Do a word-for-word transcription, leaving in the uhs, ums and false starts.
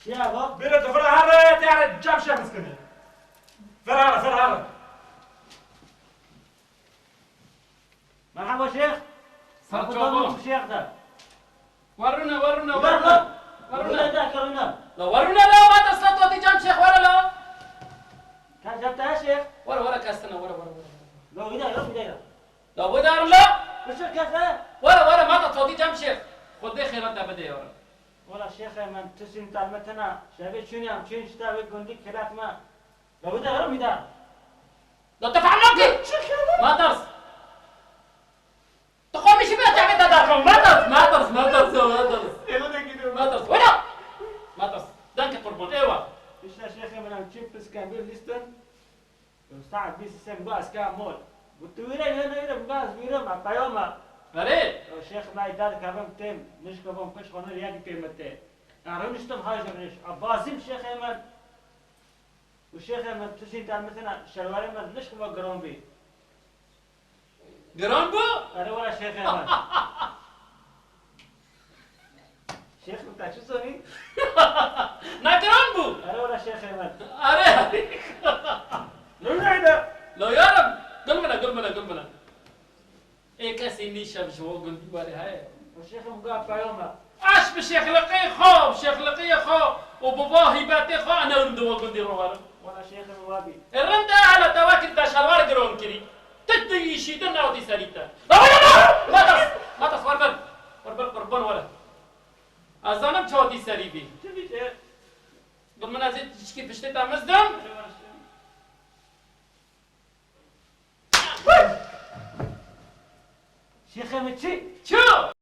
Ya bak. Bire tu vira here, te here cem şex miskinî. Vira here, vira here. Merhaba şêx. Ser çava. Şêx de. Werune, werune, werune. Werune. Werune de kerune. La werune la, ma te slat wati cem şêx, were la. Ka cem te şêx. Were, were kestine, were, were, were. La wî de ya, wî de ya. La wî de la. Bişir kese. Were, were, ma te slatî cem şêx. Xwedê xêra te bide ya. Wala şêxê min, tu sîn termetena, şevê çûnî em çûn şita wê gundî kilat me. La wî de ya, wî de. La te fehm nakî. Çi kene? Ma ters. Tu xwe mişî bê çavê te derxin. Meters, meters, meters, meters. Êno de gidiyor. Meters. Wena! Meters. Danke qurban. Eywa. İşte şêxê min em çi piskendî lîstin. Saet bîst sê min got ez kevim mol. Got tu wîre, yê newîre? Min got ez wîre me, peyama. Erê. Şêx me îdare kevim têm, nişkevim piş xwe nir yek pê min tê. Ya rûniştim haj rûniş. A bazîm şêxê min. Û şêxê min, tu sîn termetena şelwarê min nişkima giran bî. Giran bû? Erê wala şêxê min. Şêx min te çi zanî? Ne giran bû? Erê wala şêxê min. Erê. Neyde? La yarim, gul bine, gul bine, gul bine. Ê kesî nîşev ji bo gundî werê heye. O şêxê min got peyama. Aş bi şêxliqê xwe, bi şêxliqê xwe û bi va hîbetê xwe, ez newrim di we gundî re werim. Wala şêxê min wabî. Ê rind e, hele te wekî te şelwar giron kirî. Tik di îşî din newtî serî te. La were la! Matas! Matas, wer ber! Wer ber, qurban were. Ez zanim çawtî serî bî. Çi bî? Dur min ez ê tişkî piştê te mizdim. Şêxê min çi?